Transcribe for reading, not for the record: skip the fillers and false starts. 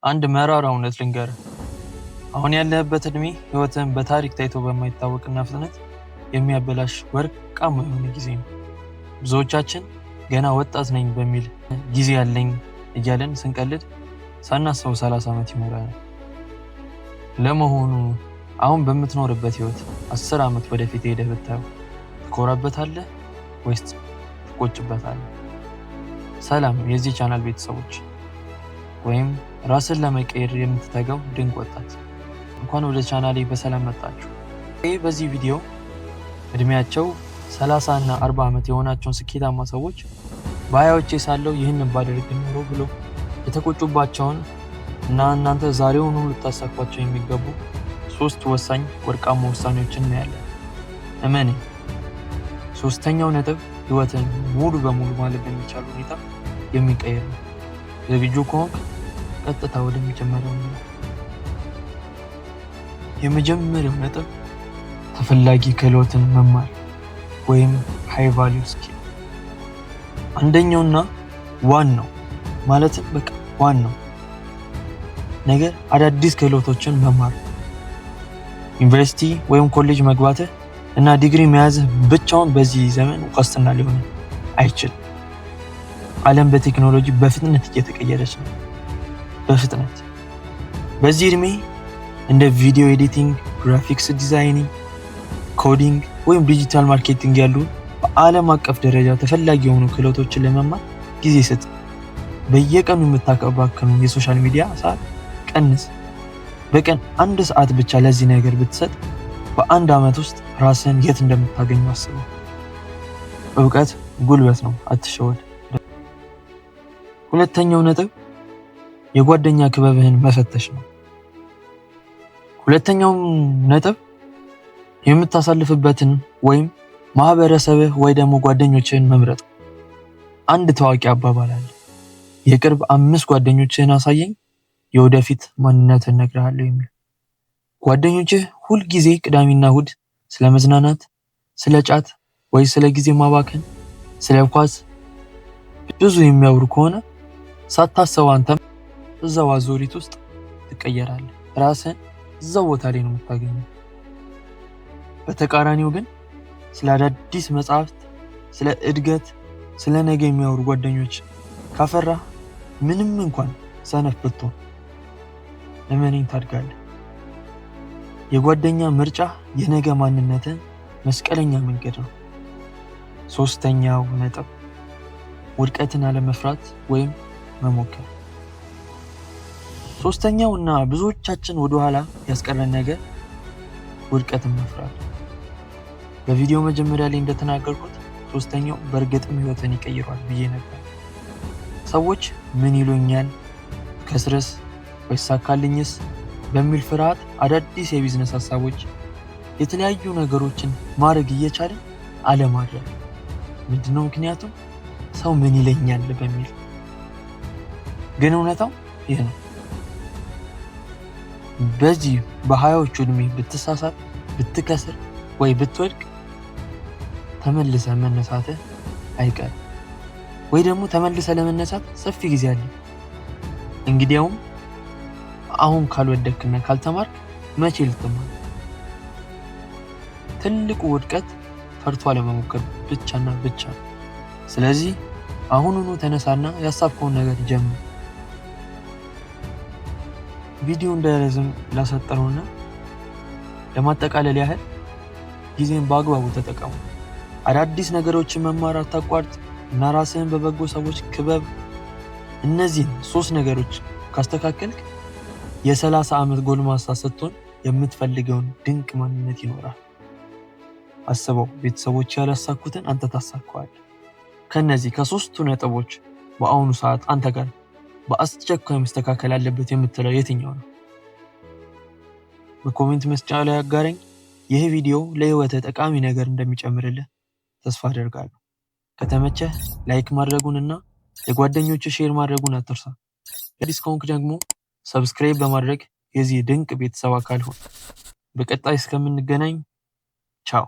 አንድ መራራ እውነት ልንገርህ። አሁን ያለህበት እድሜ ህይወትህን በታሪክ ታይቶ በማይታወቅና ፍጥነት የሚያበላሽ ወርቃማ የሆነ ጊዜ ነው። ብዙዎቻችን ገና ወጣት ነኝ በሚል ጊዜ ያለኝ እያለን ስንቀልድ ሳናስበው 30 ዓመት ይሞላናል። ለመሆኑ አሁን በምትኖርበት ህይወት 10 ዓመት ወደፊት ሄደህ ብታየው ትኮራበታለህ ወይስ ትቆጭበታለህ? ሰላም የዚህ ቻናል ቤተሰቦች ወይም ራስን ለመቀየር የምትተጋው ድንቅ ወጣት፣ እንኳን ወደ ቻናሌ በሰላም መጣችሁ። ይህ በዚህ ቪዲዮ እድሜያቸው 30 እና 40 ዓመት የሆናቸውን ስኬታማ ሰዎች በሀያዎቼ ሳለሁ ይህንን ባደርግ ኖሮ ብሎ የተቆጩባቸውን እና እናንተ ዛሬውኑ ልታሳኳቸው የሚገቡ ሶስት ወሳኝ ወርቃማ ውሳኔዎችን እናያለን። እመኔ፣ ሶስተኛው ነጥብ ህይወትን ሙሉ በሙሉ ማለት በሚቻል ሁኔታ የሚቀይር ነው። ዝግጁ ከሆንክ ቀጥታ ወደሚጀመሪያው ነው። የመጀመሪያው ነጥብ ተፈላጊ ክህሎትን መማር ወይም high value skill። አንደኛውና ዋናው፣ ማለትም በቃ ዋናው ነገር አዳዲስ ክህሎቶችን መማር። ዩኒቨርሲቲ ወይም ኮሌጅ መግባትህ እና ዲግሪ መያዝህ ብቻውን በዚህ ዘመን ዋስትና ሊሆን አይችልም። ዓለም በቴክኖሎጂ በፍጥነት እየተቀየረች ነው። በፍጥነት። በዚህ እድሜ እንደ video editing፣ graphics designing፣ coding ወይም digital marketing ያሉ በዓለም አቀፍ ደረጃ ተፈላጊ የሆኑ ክህሎቶችን ለመማር ጊዜ ስጥ። በየቀኑ የምታባክነውን የ social media ሰዓት ቀንስ። በቀን አንድ ሰዓት ብቻ ለዚህ ነገር ብትሰጥ በአንድ ዓመት ውስጥ ራስህን የት እንደምታገኘው አስበው። እውቀት ጉልበት ነው፣ አትሸወድ። ሁለተኛው ነጥብ የጓደኛ ክበብህን መፈተሽ ነው። ሁለተኛው ነጥብ የምታሳልፍበትን ወይም ማህበረሰብህ ወይ ደግሞ ጓደኞችህን መምረጥ። አንድ ታዋቂ አባባል አለ። "የቅርብ አምስት ጓደኞችህን አሳየኝ፣ የወደፊት ማንነትህን እነግርሃለሁ" የሚል። ጓደኞችህ ሁል ጊዜ ቅዳሜና እሁድ ስለ መዝናናት፣ ስለ ጫት ወይ ስለ ጊዜ ማባከን፣ ስለ ኳስ ብዙ የሚያወሩ ከሆነ ሳታስበው አንተም እዛው አዙሪት ውስጥ ትቀየራለህ። ራስህን እዛው ቦታ ላይ ነው የምታገኘው። በተቃራኒው ግን ስለ አዳዲስ መጽሐፍት፣ ስለ እድገት፣ ስለ ነገ የሚያወሩ ጓደኞች ካፈራህ ምንም እንኳን ሰነፍ ብትሆን እመነኝ ታድጋለህ። የጓደኛ ምርጫ የነገ ማንነትህን መስቀለኛ መንገድ ነው። ሶስተኛው ነጥብ ውድቀትን አለመፍራት ወይም መሞከር። ሶስተኛው እና ብዙዎቻችን ወደኋላ ያስቀረን ነገር ውድቀትን መፍራት። በቪዲዮ መጀመሪያ ላይ እንደተናገርኩት ሶስተኛው በእርግጥም ህይወትን ይቀይረዋል ብዬ ነበር። ሰዎች ምን ይሉኛል፣ ብከስርስ፣ ባይሳካልኝስ በሚል ፍርሃት አዳዲስ የቢዝነስ ሀሳቦች፣ የተለያዩ ነገሮችን ማድረግ እየቻልን አለማድረግ። ምንድነው ምክንያቱም? ሰው ምን ይለኛል በሚል። ግን እውነታው ይህ ነው። በዚህ በ20ዎቹ እድሜ ብትሳሳት፣ ብትከስር ወይ ብትወድቅ ተመልሰህ መነሳትህ አይቀርም። ወይ ደግሞ ተመልሰህ ለመነሳት ሰፊ ጊዜ አለ። እንግዲያውም አሁን ካልወደቅክና ካልተማርክ መቼ ልትማር? ትልቁ ውድቀት ፈርቶ አለመሞከር ብቻና ብቻ ነው። ስለዚህ አሁኑኑ ተነሳና ያሰብከውን ነገር ጀምር። ቪዲዮ እንዳይረዝም ላሳጠረውና ለማጠቃለል ያህል ጊዜን በአግባቡ ተጠቀሙ። አዳዲስ ነገሮችን መማር አታቋርጥ እና ራስህን በበጎ ሰዎች ክበብ። እነዚህን ሶስት ነገሮች ካስተካከልክ የ30 ዓመት ጎልማሳ ስትሆን የምትፈልገውን ድንቅ ማንነት ይኖራል። አስበው፣ ቤተሰቦች ያላሳኩትን አንተ ታሳካዋለህ። ከነዚህ ከሶስቱ ነጥቦች በአሁኑ ሰዓት አንተ ጋር በአስቸኳይ መስተካከል አለበት የምትለው የትኛው ነው? በ comment መስጫ ላይ አጋረኝ። ይህ ቪዲዮ ለህይወትህ ጠቃሚ ነገር እንደሚጨምርልህ ተስፋ አደርጋለሁ። ከተመቸህ like ማድረጉን እና ለጓደኞችህ share ማድረጉን አትርሳ። አዲስ ከሆንክ ደግሞ subscribe በማድረግ የዚህ ድንቅ ቤተሰብ አካል ሁን። በቀጣይ እስከምንገናኝ ቻው።